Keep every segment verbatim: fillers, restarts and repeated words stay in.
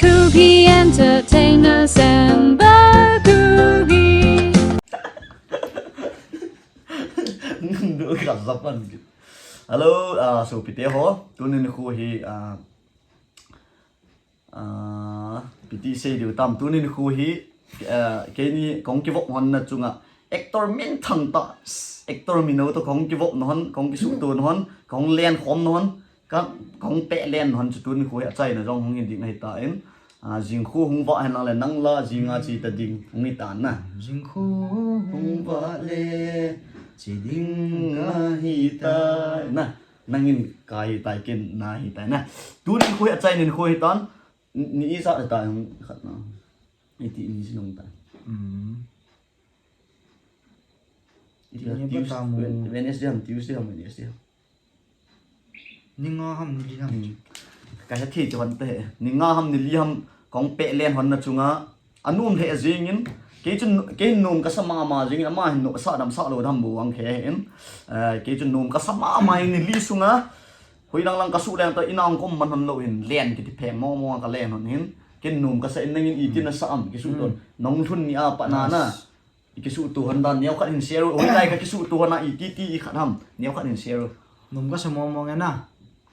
Kuki Entertainers and Bakugi. Ndu ka zapan ki. Hello, uh, so pite ho, tunin khu hi, uh, uh, piti sei diu tam, tunin khu hi, uh, keini kong kivop hon na chunga, actor min thang ta, actor min no to kong kivop no hon, kong kisu to no hon, kong len khom no hon, ka, kong pe len no hon chu tunin khu hi achaina jong hong hin ding ahi ta in, uh, jing khu hung va hen lang le nang la, jing a chi ta ding, hung hi ta na. Jing khu hung va le, chi ding ahi ta na. Nangin ka hi tai ken na hi tai na. Tunin khu hi achainin khu hi tan. Ni isa ta hung khat na. Iti ni sinong ta. Hmm. Iti ni Tuesday, Wednesday ham, Tuesday ham, Wednesday ham. Ni nga ham ni li ham. Hmm. Ka he thi chuan te. Ni nga ham ni li ham kong pe len hon na chunga. Anum he jingin. Kei chun kei num ka sa mama jingin ama hin no sa dam sa lo dam bu ang he in. Eh, kei chun num ka sa mama in ni li sunga. Hoi lang lang ka su leng ta inang kom man hon lo hin len kiti phe mo mo ka len hon hin. Kei num ka sa in nangin iti na sa am ki su ton. Nong lhun ni a pa na na. I kisu tu hon dan neo khat hin share. Hoi lai ka kisu tu hon a iti ti i khat ham. Neo khat hin share. Num ka sa mo mo nge na.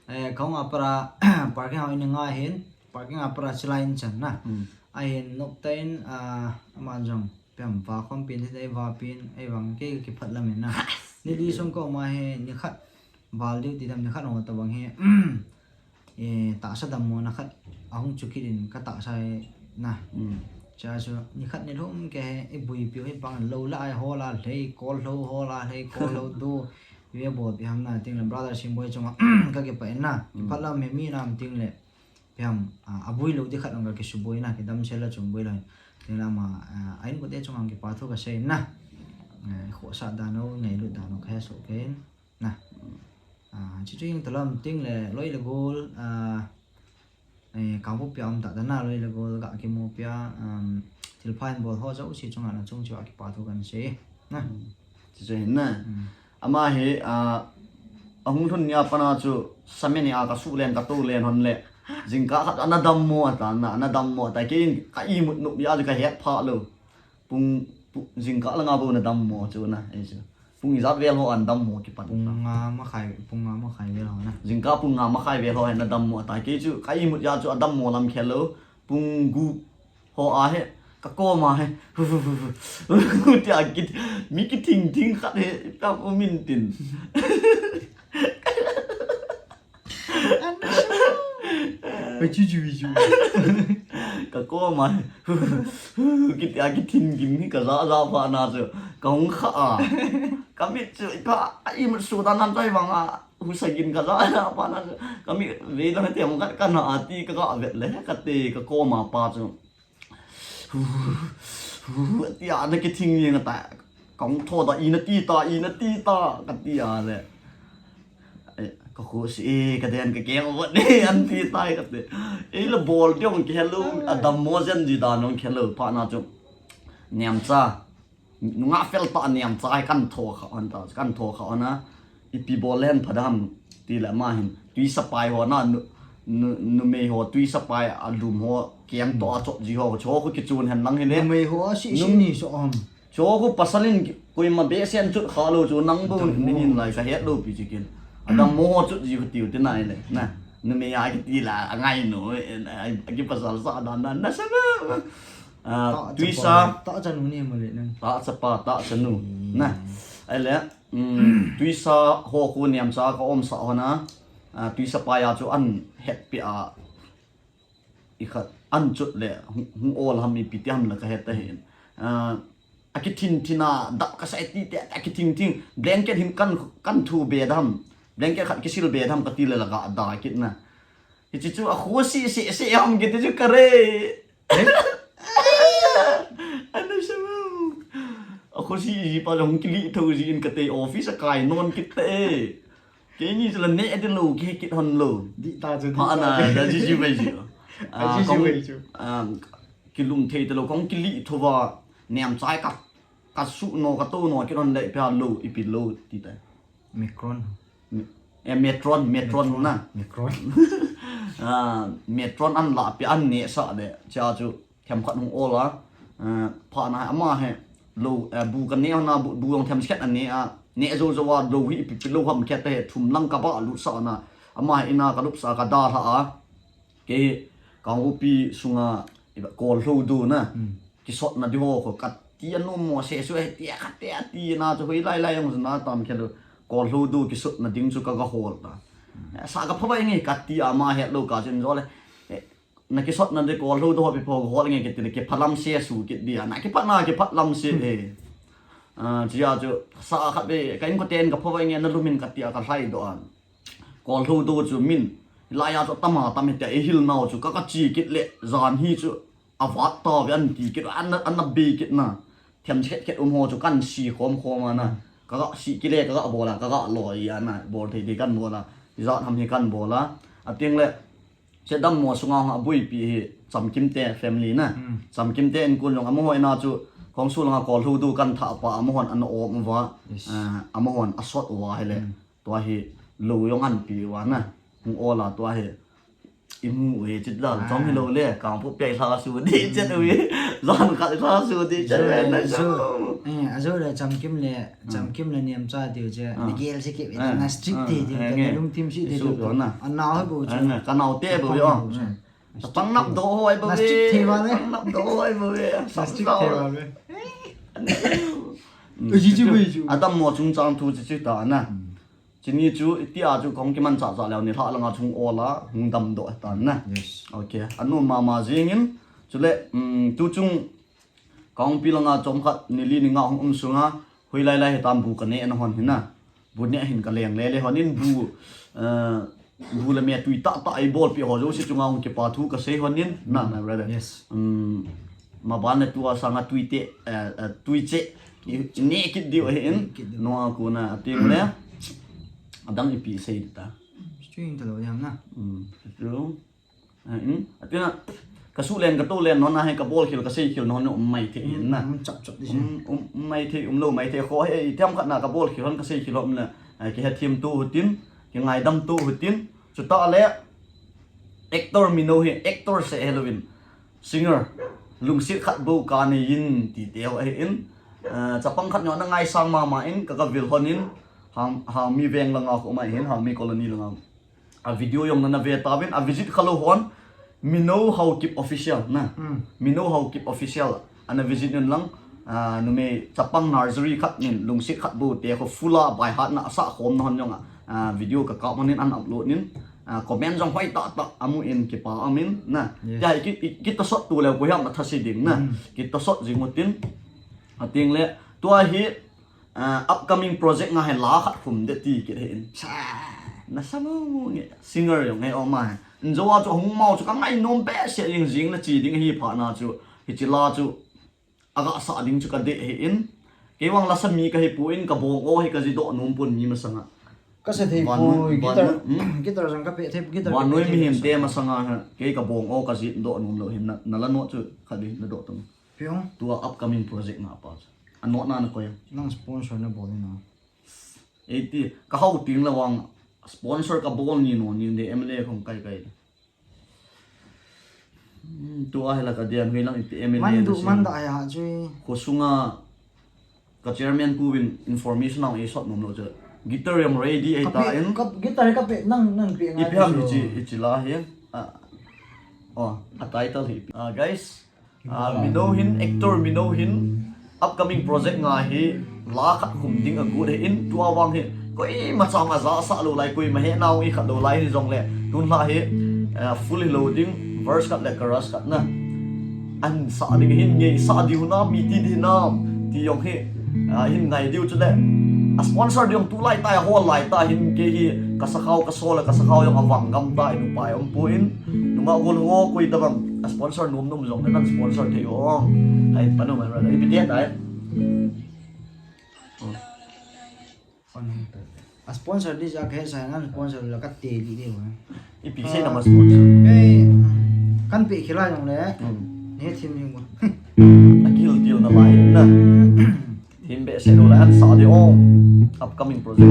Eh, kong a para parking a ini nga hin. Parking a para chilai in chan na. Hmm. Ahin nok ta in, ah, ama jong. Pem va khom pin hi dei va pin. Ei vang ke ki phat lam in na. Ni li sung ko ma he ni khat. Val diu ti dam ni khat ho ta bang hi. Eh, tahsa dam mo na khat. Ahung chu kit in ka tahsa he na. Hmm. Cha su ni khat ni lhum ke he. I bui piu hi pang lo la ai ho la hlei. Kol lo ho la hlei. Kol lo du. Ve bol pi ham na ting le brother Simboi chunga. Ka ki pa in na. Ki phat lam he mi nam ting le. Pem, ah, a bui lo di khat ang ka ki su bui na. Ki dam sel la chung bui lo. Ting la ma, ah, a in ko te chung ang ki pa thu ka sei na. Eh, kho sa da no, ngai lu da no ka he so ke. Na. Ah, chu chu ing talam ting le loi le gol, ah, eh, ka bu pia um ta ta na loi le gol ka ki mu pia, um, thil pha in bol ho jo si chunga na chung chu a ki pa thu kan sei. Na. Chu chu hin na. Hmm. Ama hi, ah, ahung lhun nia pana chu sameni a ka su len ka to len hon le. Jingkah khat ana dam mo ata na, ana dam mo ata ke in ka imut nu ya ka het pha lo. Pung, pu-, jingkah langa bo na dam mo chu na, ei chu. Pung ijat vel ho an dam mo ki pan. Pung nga ma khai, pung nga ma khai vel ho na. Jingkah pung nga ma khai vel ho na dam mo ta. Kei chu ka imut ya chu a dam mo lam khel lo. Pung gu ho a he, ka ko ma he. Ti a ki, mi ki thing thing khat he, ka ko min tin. Oi, chu, chu, chu. Ka ko ma. Kiti a ki thin gin ni ka za za pa na chu. Ka hung kha a. Ka mit chu ka a imut su ta nan tai bang a. Hu sa gin ka za za pa na chu. Ka mit ve la te mo ka na a ti ka ga vet le ka te ka ko ma pa chu. Tia na ki thing yeng ta. Kong tho ta ina ti ta, ina ti ta ka tia le. Ka khu si e ka den ka keng vat ne an ti tai ka te. Ei la bol diong ki hello a dam mo jen ji da nong hello pa na chu. Niam cha. Nunga fel ta niam cha ai kan tho kha an ta, kan tho kha ana. Ipi bol len pha dam ti le ma hin. Tui sapai ho na nu, nu, numei ho tui sapai a lum ho kiang to a chop ji ho. Cho khu ki chun hen lang hi le. Numei ho a si, si ni so am. Cho khu pasal in koima be sen chut kha lo chu nang bo ni hin lai ka het lo pi chikin. Adam mo ho chut ji khu tiu ti nai le. Na. Numei a ki ti la a ngai no. A ki pasal sa dan dan na sa na. Ah, tuisa. Ta chanu ni mo le nang. Ta chapa, ta chanu. Na. Ai le. Um, tuisa ho khu niam cha ka om sa ho na, ah, tuisa pa ya chu an het pi a i khat an chut le hung, hung ol ham ipi ti ham la ka het ta hin. Ah, a ki thin thin a dap ka sai ti te a ki thing thing blanket hin kan, kan thu be dam. Blanket khat ki sil be dam ka ti le la ka da kit na. Hi chi chu a khu si si si ham ki ti chu ka re. Ana sa mo. A khu si ji pa jong kili tho ji in ka te office a kai non kit te. Ke ni chu la ne de lo ke kit hon lo. Di ta chu. Pa na da ji ji bai ji. A ji ji bai chu. Kilum thei te lo kong kili tho va niam chai ka. Ka su no ka to no kit hon le pia lo ipi lo ti te. Micron. Eh, metron, metron na. Micron. Ah, metron an lah pi an neh sah le, chia chu themkhat hung ol a, ah, pha na ama he, lo, eh, bu ka neh na, bu, bu jong themkhat a neh a, neh jo jo a, lo hi ipi pi lo ham khat he, thum lang ka ba lut sah na, ama he ina ka lup sah ka da hla a, kei hi, ka upi sunga, i ba kol hlo du na, kisot na di ho ko, ka ti a nom mo se su he, ti a ka te a ti na chu hoi lai lai jong na tam khe lo, kol hlo du kisot na ding chu ka ga hol ta. Eh, sa ka pha ba nge ka ti a ma he lo ka chin jo le. Eh, na kisot na de kol hlo du ho pi pho hol nge ke ti le ke pha lam se su ke di a na ke pha na ke pha lam se e. Ah, chia chu sa khat be ka in ko ten ka pha ba nge na lumin ka ti a ka hlai do an. Kol hlo du chu min. Lai a chu tama tam he te e hil nau chu ka ka chi kit le zan hi chu. A vat ta ve an ti kit, an, an na be kit na. Themkhat khat um ho chu kan si khom khom a na. Ka ga si kile, ka ga bol a, ka ga loi a na. Bol thei thei kan bol a. Zat ham hi kan bol a. A ting le, che dam mo sunga ha bui pi hi Chamkim te family na. Chamkim te in kun jong amaho ina chu kong su langa kol hlo du kan tha pa amahon an om va. Yes. Ah, amahon a sot va he le. Tua hi lo jong an pi va na. Hung ol a tua hi. I mu u hi chit dan chom hi lo le, kang pu pei hla su di chet u hi. Zan khat hla su di chet u hi. Ajo le, Chamkim le, Chamkim le niam cha tiu che. Ni gel si ki, na strict ti tiu, na lungthim si ti tiu. Ana ho bu chu. Ka nau te bu yo. Pang nap do hoi bu. Na strict thei va le. Pang nap do hoi bu. Na strict thei va le. Ji ji bu ji. Adam mo chung chang thu chi chi ta na. Chini chu, itia chu kong kiman cha cha leo ni hla langa chung ol a, hung dam do tan na. Yes. Okay. Anu mama jingin, chule, um, tu chung kong pi langa chom khat, ni li ni nga hung um sunga, hui lai lai hitam bu ka ne an hon hina. Bu ne hin ka leng le le hon in bu, eh, bu le me tui ta ta i bol pi ho jo si chunga hung kipa thu ka sei hon in, na, na, brother. Yes. Um, ma ban le tu a sanga tui te, eh, eh, tui che, i, i ne kit diu ahi in, no a ku na, a ting le, adang ipi sei ta. String ta lo jam na. Um, true. Eh, in, a ting na, ka su len, ka to len, no na he, ka bol khil, ka sei khil, no, no, um, mai the in na. Um, chap, chap, di um, um, um, mai the, um, lo, mai the, kho he, i tiam khat na, ka bol khil, hon, ka sei khil, um, na, eh, ki he thim tu hutin, ki ngai dam tu hutin, chu ta le, actor mi no he, actor se he lo in. Singer, lungsit khat bou ka nei in ti te ho ahi in, eh, chapang khat nyo na ngaisang mama in, ka ka vil hon in, hang, hang mi veng langa ko mai hin, hang mi colony langa. A video jong na na ve ta vin, a visit kha lo hon, Mino Haokip Official na. Mino Haokip Official, ana visit nun lang, ah, numei chapang nursery khat nin, lungsit khat bou te ko full a by heart na sa khom na hon jong a, ah, video ka ka manin an upload nin, ah, comment jong hoi ta ta amu in kipa amin na. Yes. Tia i ki, i, ki ta sot tu le ko hiam a thasi ding na. Ki ta sot jing utin. A ting le, tua hi, ah, upcoming project nga he la khat khum de ti kit he in. Sa, na sa mu mu nge, singer jong he o ma he. Njo a chu hung mau chu ka ngai nom be se jing jing na chi ding hi pha na chu. Hi chi la chu. Aga sa ding chu ka de he in. Kei vang la sa mi ka hi pu in ka bong o he ka ji do nom pun mi masanga. Ka sa thei pu, guitar, guitar jang ka pe thei, guitar. Van noi mi hin te masanga ha. Kei ka bong o ka ji do nom lo hin na, na la no chu ka di na do tum. Piong. Tua upcoming project na pa chu. A no na na ko ya. Nang sponsor na bol na. Eti, ka hau ting la vang sponsor ka bol ni no ni de M L A khong kai kai. Hmm, tu a hela ka dian hui lang iti M L A man du, man da ya chu. Ko sunga ka chairman pu win information ang e sot nom lo chu. Guitar yang ready ai ta in. Guitar ka pe nang, nang pe ngai. Ipi ham chu. Ichi, ichi la hi. Ah. Oh, a title hi. Ah, guys, ah, Mino hin, actor Mino hin, upcoming project nga hi, la khat khum ding a gut he in, tua vang hi, koima chang a ja sa lo lai, koima he nau i khat lo lai hi jong le, tun la hi, eh, full hi lo ding, verse khat le chorus khat na. An sa ding hin, ngei sa diu na, mi ti di na, ti jong hi, ah, hin ngai diu chu le. A sponsor diu tu lai ta, hol lai ta, hin kei hi, ka sa khau, ka so le, ka sa khau jong a vang gam ta, in upai om pu in, Nunga gol ho koi tabang a sponsor nom nom jong nan sponsor thei ong. Hai panu mai ra ipi te tai. A sponsor di ja ke sa nan sponsor la ka te di de wa. Ipi sei na ma sponsor. Hey, kan pe khila jong le. Ne thim jong. A kil til na lai na. Him behseh lou lai, an sa di o. Upcoming project.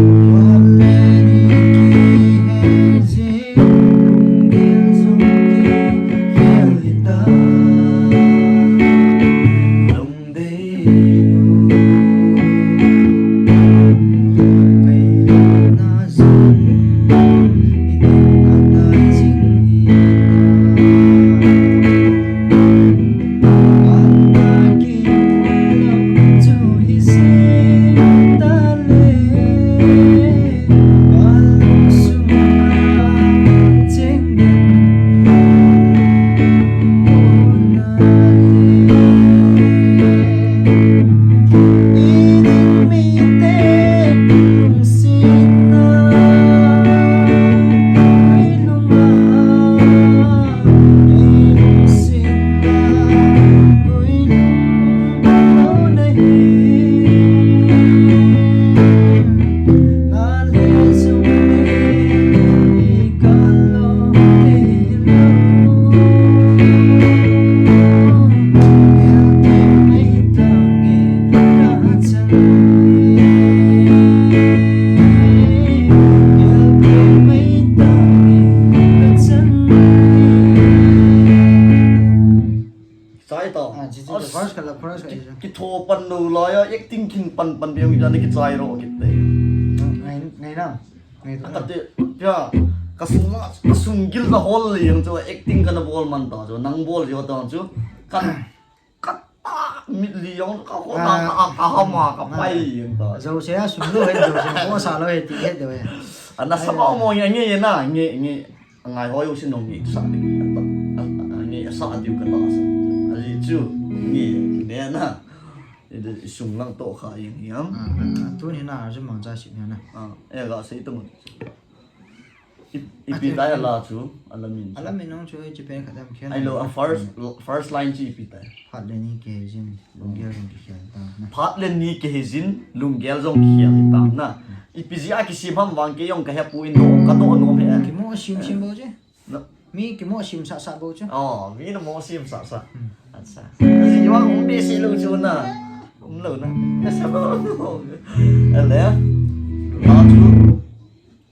Chai ta. Ah, chi, chi, as, first khat la, first khat ki, chu. Kitho pan lou lai a, acting kin pan pan bia mi dan kichai ro kit te. Ngai, ngai na. Ngai to. Akate, pia, kasung, kasung gil na hol le yang chu acting kana bol man ta chu, nang bol jo ta chu. Kan, kata, mit li yang ka ho ta, ah, ka, ka hama, ka pai yang ta. Jouse a sum lou he, jouse a ko sa lou he, ti he de he. Ana sa ba mo nge, nge na, nge, nge. Angai hoi u sin nong nge sa ding. A, a, a, nge sa diu ka ta sa. Aji chu, nge, ne na. Ide sung lang to kha yang yang. Ah, ah, ah, tuni na, ju mang cha si ne na. Ah, e ga sei to mo. I, ipi tai ala chu, ala min chu. Ala min nong chu, chi pen khat dam khen. Ai lo, a first, first line chi ipi tai. Phat le ni kei jin. Lunggel jong kikhel ta na. Phat le ni kihi jin, lunggel jong kikhel ta na. Ipi jeh a kisim ham vang kei jong ka hepoi, ka doh nom e. Kimo sim sim bou chu. Na. Mi kimo sim sah sah bou chu. Oh, mi na mo sim sah sah. Hmm. Acha. Ajeh vang um be si lou chu na. Um lou na. Ka sa lou. Ele. La chu.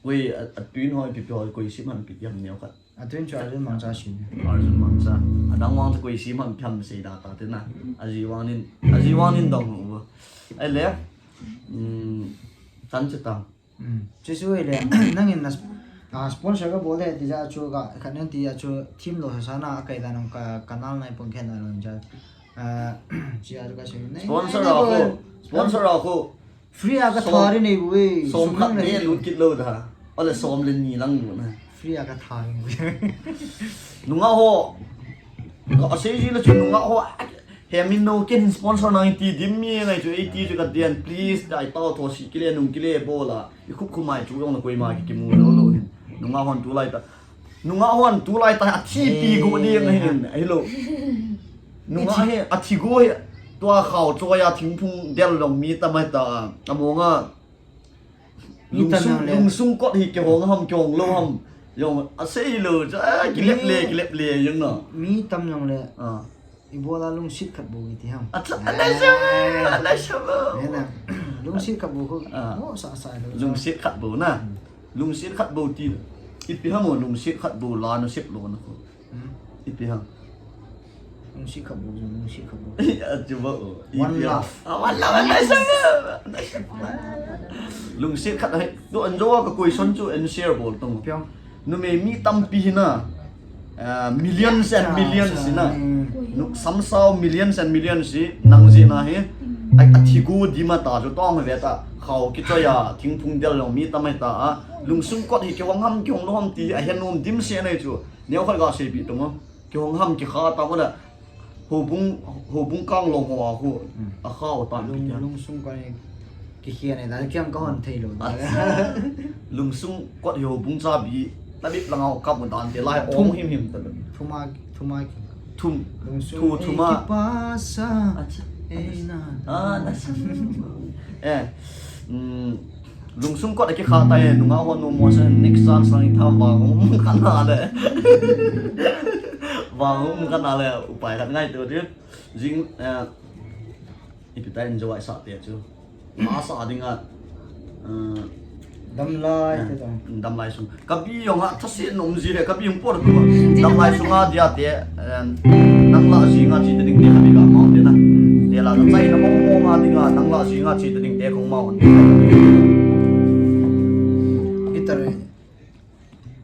Koi, a, a tuin hoi, ipi ipi hoi, koi sim ham ipi ipi ham neo khat. A tuin chu Arjun Mangcha sim. Arjun Mangcha. Adang vang chu koi sim ham ipi ham sei da ta te na. Ajeh vang nin, ajeh vang nin dong u. Ele. Hmm, chan chu ta. Hmm. Chu chu ele, nangin na sp-, ah, sponsor ka bol e ti jeh a chu ka, ka nang ti a chu thim lou sa sa na, a kai da nong ka, ka nal nai pon khen a lou jeh a. Ah, chi a chu ka sei. Sponsor a ko, sponsor a ko. Free a ka thari nei bu e. Som khat ne lut kit lou da. Ole som le ni lang lut na. Free a ka thari nei bu e. Nungah ho. Ka sei ji le chu nungah ho. He min no ken sponsor nang ti dim mi ngai chu eighty chu ka dian please dai tao tho si kile nung kile bola. I khup khumai chu jong na koima ki kimu lou lou hin. Nungah hon tulai ta. Nungah hon tulai ta a thi pi go ding ahin, ahilou. Nungah hi a thi go hi tua khao choi a thingphung del long mi tam ai ta a mong a. Mi tam lungsung, jong le. Lungsung kot hi kihong ham, kihong lou ham. Jong a sei lou, cha, kilep le, kilep le, jong no. Mi tam jong le. Ah. Ibola lungset khat bou iti ham. Acha, alai sa, alai sa bou. Lungset khat bou ko. Ah. Mo sa sa lou. Lungset khat bou na. Hmm. Lungset khat bou ti. Ipi ham mo lungset khat bou la na sep lou na ko. Hmm. Ipi ham. Lungset khat bou, lungset khat bou. Achu bou. One love. Ah, one love, alai sa bou. Lungset khat hai. Tu anjo ka question chu answer bol tong. Piang. Numei mi tampi hi na, ah, millions and millions hi na. Nu, samsao millions and millions hi nang jeh na hi. Ai, a thi go di ma ta chu tong ve ta. Khao kichoi a, thingphung del jong mi tam ai ta a. Lungsung kot hi kihong ham, kihong lou ham ti a he nom dim se nai chu. Neo khat ga sei pi tong o. Kihong ham kikha ta mo le. Houbung, houbung kang long ho a khu. Hmm. A khao tan lung, pi tia. Lungsung kot hi kikhia nei da kiam ka hon thei lou da. Acha. Lungsung kot hi houbung chabi. Na bip lang a ho kap dan te lai ong him him ta lou. Thuma, thuma ki. Thum. Lungsung thu, thuma. Ei kipasa. Acha. Ei na. Ah, na sa. Eh. Hmm. Lungsung kot a kikha ta e, nungah ho nom mo se, next chance nang i tham vang um khat na le. Vang um khat na le, upai khat ngai tu ti. Jing, eh, ipi ta in jawai sa te chu. Ma sa ding a, eh, Damlai te ta. Damlai sung. Kabi jong a thase nom ji le, kabi jong por tu. Damlai sunga dia te, eh, nang la jinga chi te ding te kabi ka mau te na. Te la ka chai na mo mo nga dinga, nang la jinga chi te ding te kong mau. Guitar.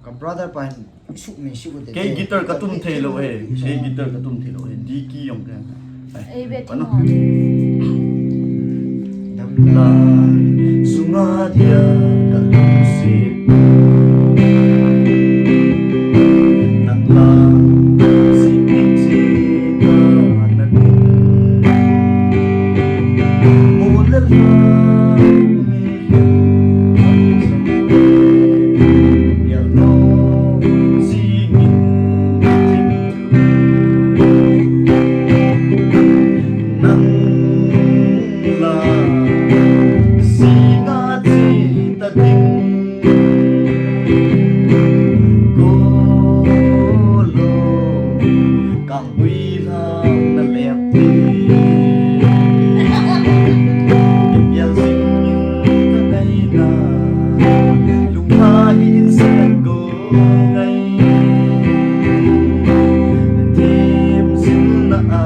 Ka brother pa hin suk min suk te. Kei guitar ka tum thei lou he. Kei guitar ka tum thei lou he. D key jong ka. Ei, be ti mo. Damlai sunga dia ka lungset. Nang la si min si ka na. Mo la la. Kang hui lang na lep ti. Bial sing ka ngai na. Lung ha in sa go ngai. Tim sin na a.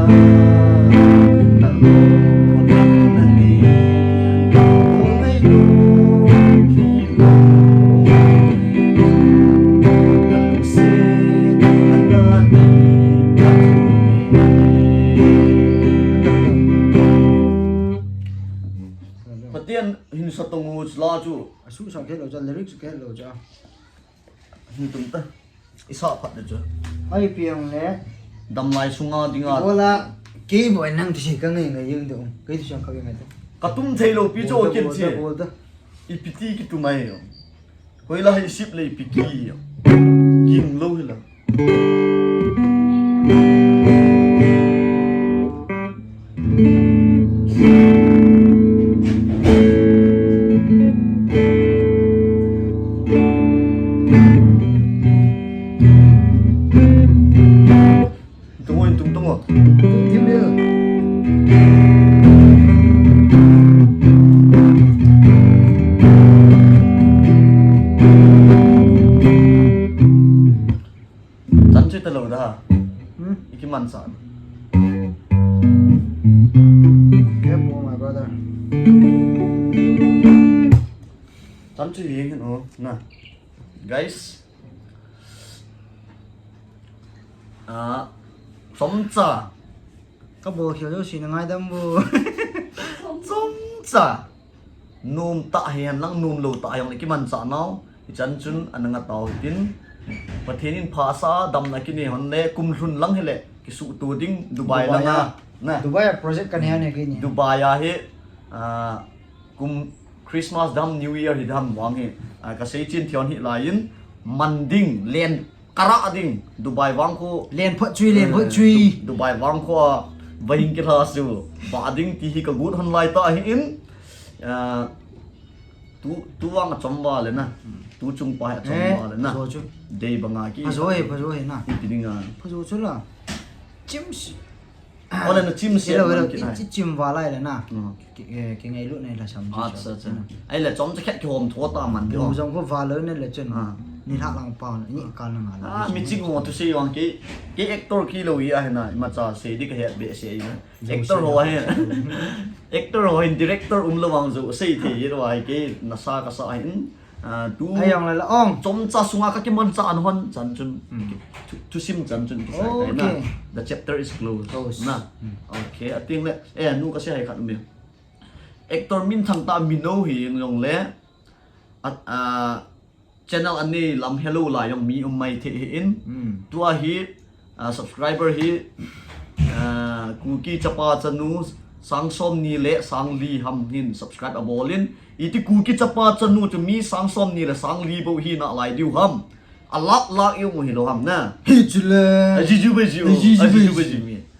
Na lo na ni. Ngai lo. Pathen hin sa tong u la chu. Asu sa khe lo cha, lyrics khe lo cha. Hin tum ta. Isa phat de chu. Ai piang le. Damlai sunga dinga. Bola, kei boi nang ti si ka ngai ngai jing de um. Kei ti sang ka ngai de. Ka tum thei lou pi chu kin si. Bol ta, bol ta. Ipi ti ki tum ai. Hoila hi sip le ipi ki. Ging lou hi la. Tung o, tung, tung o. Tung tim le. Chan chu ta lou da. Hmm? Iki man sa. Careful, my brother. Chan chu yeng hin o na. Guys. Ah, chomcha. Ka bol khel jouse na ngaidam bo. Chomcha. Nom ta hi hen lang, nom lou ta hi hen lang, kimancha nau. Hichan chun ana nga tau tin. Pathen in pha sa, damna kinei hon le, kum lhun lang hile, kisuhto ding, Dubai langa. Na. Dubai a project ka nei ne kini. Dubai a hi, ah, kum Christmas dam, New Year hi dam vang hi, ah, ka sei chin thion hi lai in, man ding, len kara ding, Dubai vang khu. Len phot chui, len phot chui. Eh, Du-, Dubai vang khu a, vahin kila su, ba ding ti hi ka gut hon lai ta hi in, ah, tu, tu vang a chom va le na, tu chung pa hi a chom va le na. Phajo chu. Dei banga ki. Phajo e, phajo e na. Ipi ding a. Phajo chu la. Chim si. Ole na chim si. Hello, hello. Ki, ki chim va lai le na. Hmm. Ki, eh, ki ngailut nei la sam. Acha, acha. Ai le chom cha khet ki hom tho ta man. Mu jong ko va lo ne le chen. Ah. Ni lha lang pa ni kal na nga la. Ah, mi ching ho tu sei vang ki, ki actor ki lo hi a hi na, ima cha sei di ka het be sei na. Actor ho hi. Actor ho hin director um lo vang jo sei thei hi lo ai ke na sa ka sa hin. Ah, tu. Ai, ong la la, ong. Chomcha sunga ka kimancha an hon chan chun. Hmm. Thu, thusim chan chun kisai tai na. Okay. The chapter is closed. Close. Na. Hmm. Okay, ating le. Eh, nu ka sei hai khat um. Actor minthang tah mino hi jong le. At, ah, channel anei lam hello la jong mi um mai thei hi in. Hmm. Tua hi, ah, subscriber hi, ah, Kuki chapa chanu sang som ni le sang li ham hin subscribe abol in. Iti Kuki chapa chanu chu mi sang som ni le sang li bou hi na lai diu ham. A lak lak jong hi lo ham na. Hi chu le. A ji ju be ji. A ji ju be ji.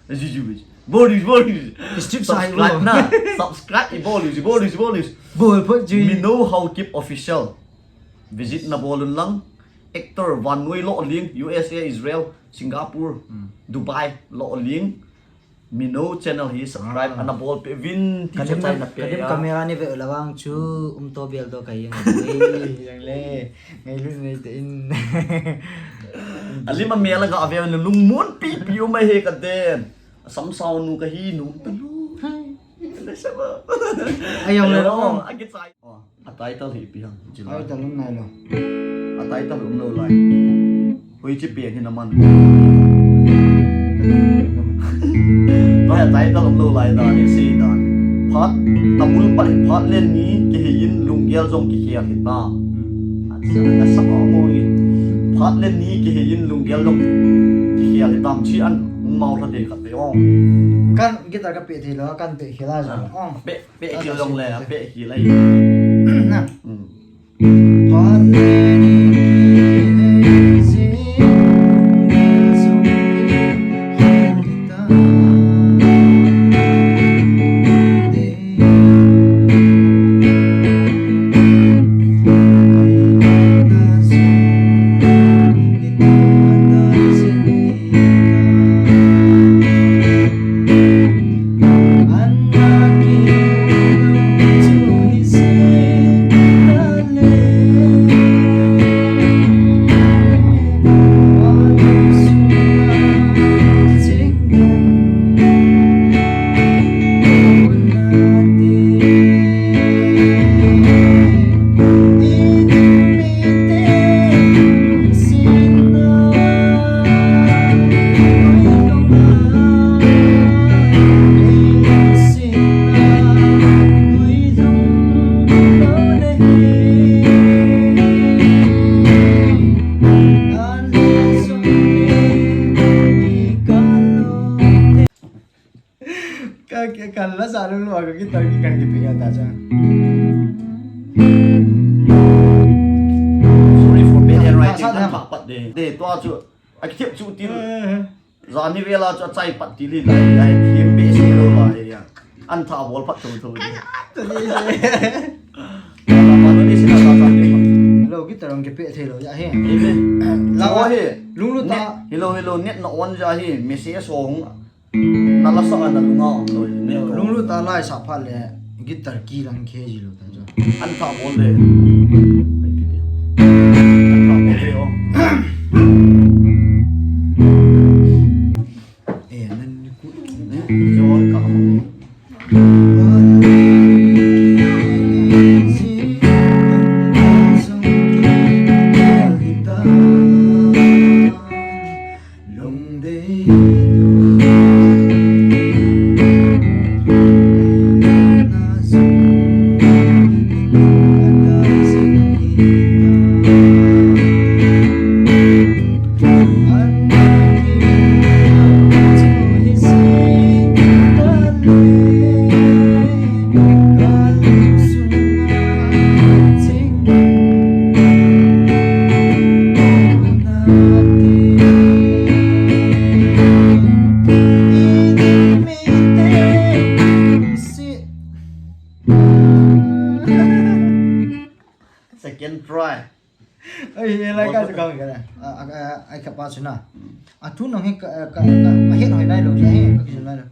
A ji ju be ji. Bol ji, bol ji. Strict sa hi lo. Subscribe na. Subscribe i bol ji, bol ji, bol ji. Bol phot ji. Mino Haokip Official. Visit na bol un lang. Actor vannoi lolhing, U S A, Israel, Singapore, hmm, Dubai lolhing. Mino channel hi subscribe ana bolpeh uvin ti chu achaina pe a. Kadim camera ni ve la vang chu um to bial to kahi ngai. Yang le, ngailut nei te in. Alim amel a ga ve lungmon pipi um ahi kaden. Asam sao nu kahi nom talou. Ai, yang le lo. Akichai. A title hi ipi ham? Title um nailou. A title umlou lai. Hoiche pen hi naman. Tua hi a title umlou lai dan hi sei dan. Phat, amul phat hi phat le ni kihei in lunggel jong kikhel hitam. Acha, asa mo ngi. Phat le ni kihei in lunggel jong kikhel hitam chi an mau lha de khat pe ong. Kan guitar ka pe thei lou, kan pe khel a jong. Pe, pe khel jong le, pe khel lai. Na. Ka, ka, ka la sa lu lu ka guitar ki kan ki pe ya ta cha. Sorry for bad handwriting. Sa, sa, kan sa. Pat de. De, tua chu. A kithep chu til. Eh, eh. Jani vela chu achai pat til hi lai, lai, thim be se lou lai ya. An tha bol pat tho tho. Ka ya, ta ni se. Hello, guitar ang kipe thei lou ya hi. Hello, hi. Lunglut ta. Hello, hello, net na on ja hi. Message song. Na la sa na lunga on lou. Lunglut ta lai sa phat le guitar ki lang khe ji lou ta. An tha bol le. An tha bol le, oh. Eh, nan ni ku. Eh, jo ka. Second try. Ai, ye lai ka se ka na. A, a, a, ai ka pa su na. A tu no he ka, ka, ka, a he no he nai lo, he ka ki su nai lo.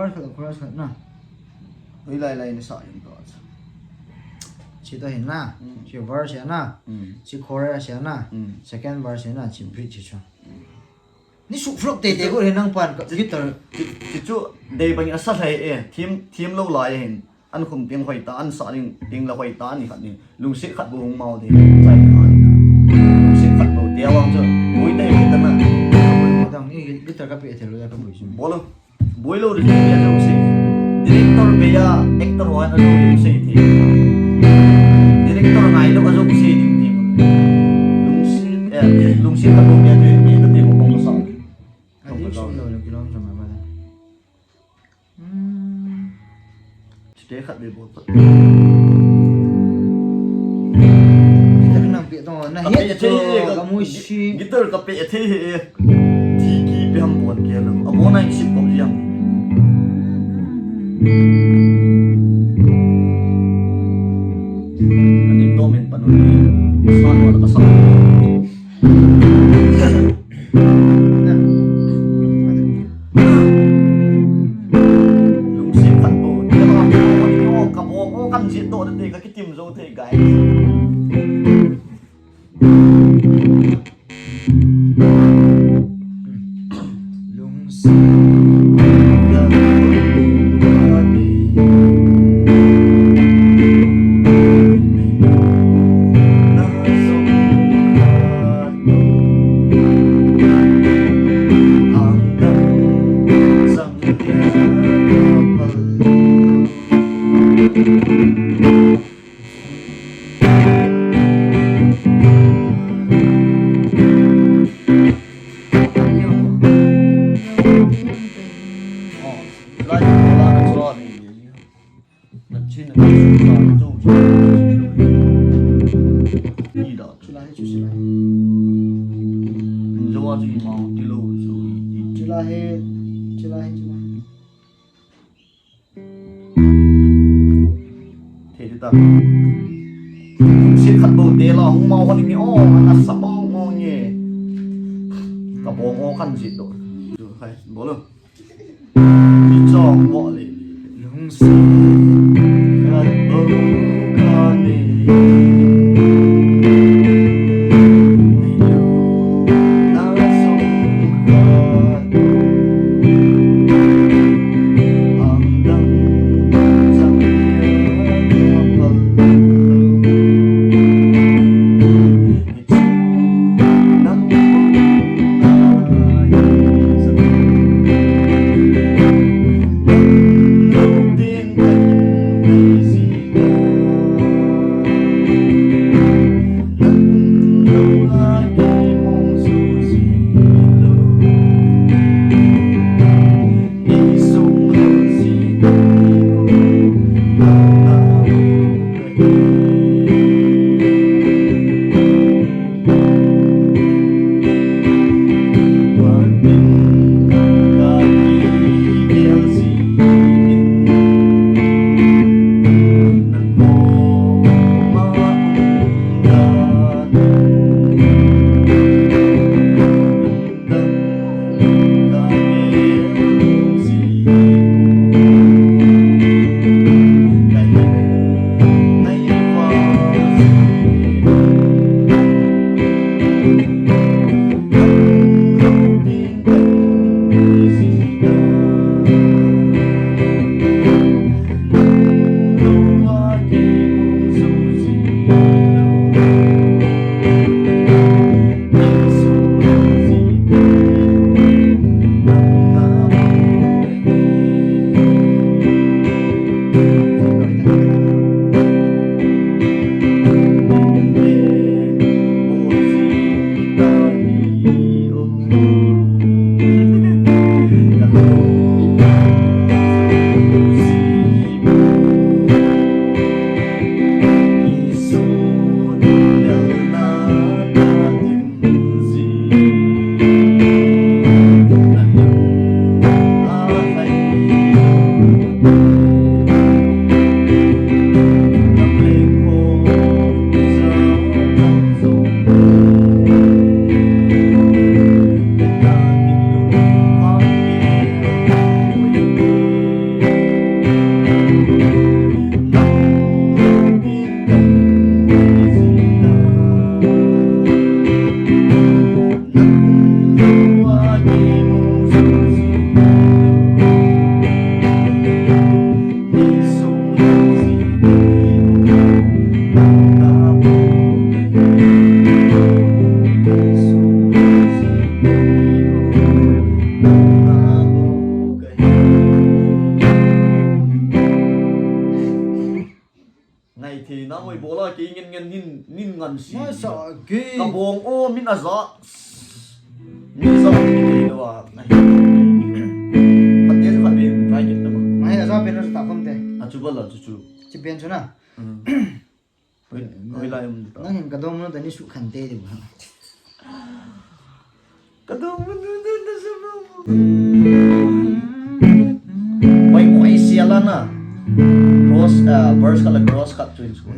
Khat chorus khat na. Hoilai lai nasa jing to. Chi to hin na. Hmm. Chi verse na. Hmm. Chi chorus na. Hmm. Second verse na. Chi bridge chu. Ni su flop te te ko le nang pan ka guitar. Ti, ti chu dei bang a sa lai e. Thim, thim lou lai hin. An khum ting hoi ta, an sa ding, ting la hoi ta, ni khat ding. Lungset khat bou hung mao ding. Chai ta ni. Lungset khat bou te awang chu. Boi te hoi ta na. Dang ni guitar ka pe thei lou ya ka boi chu. Bol lou. Boi lou de, lungset. Director pe ya, actor ho an lungset the. Director ngai lou a lungset ding te. Lungset, eh, lungset khat bou ya te, te te bou bou sa. Adi sum lou lou kilom jam ba. Hmm. Chite khat be bol pat. Guitar nang pe to na. Ka het pe to thei, ka, ka mu si. Guitar ka pe thei he. Ti ki pe ham bon ke lo. Abo nai sip ko jam. Ani to men panu. San wala ka sa. Lungset khat bou, te la, ka bol, o, kan jih doh te, ka kitim jou te, guys. Lungset khat bou, Chulai hi chu silai. Chulai hi, chulai hi, chulai. Thei ta. Lungset khat bou te la hung mao hon ni o, na sa bou ngo nge. Ka bou ngo kan jih doh. Hai, bol lou. Ni chong mo le. Lungset khat bou ka nei. Na song khat. Ang dang chang ya ka pal. Ngan si. Masa ke. Kabong o min aza. Min za ni lo a. Pati sa pati try kit na ma. Mai aza pen aza ta khom te. Achu bala chu chu. Chi pen chu na. Hoi lai um ta. Nang hin kadong mun ta ni su khan te di ba. Kadong mun ta sa ma. Koi koi siala na. Cross, uh, verse kala cross cut twins ko.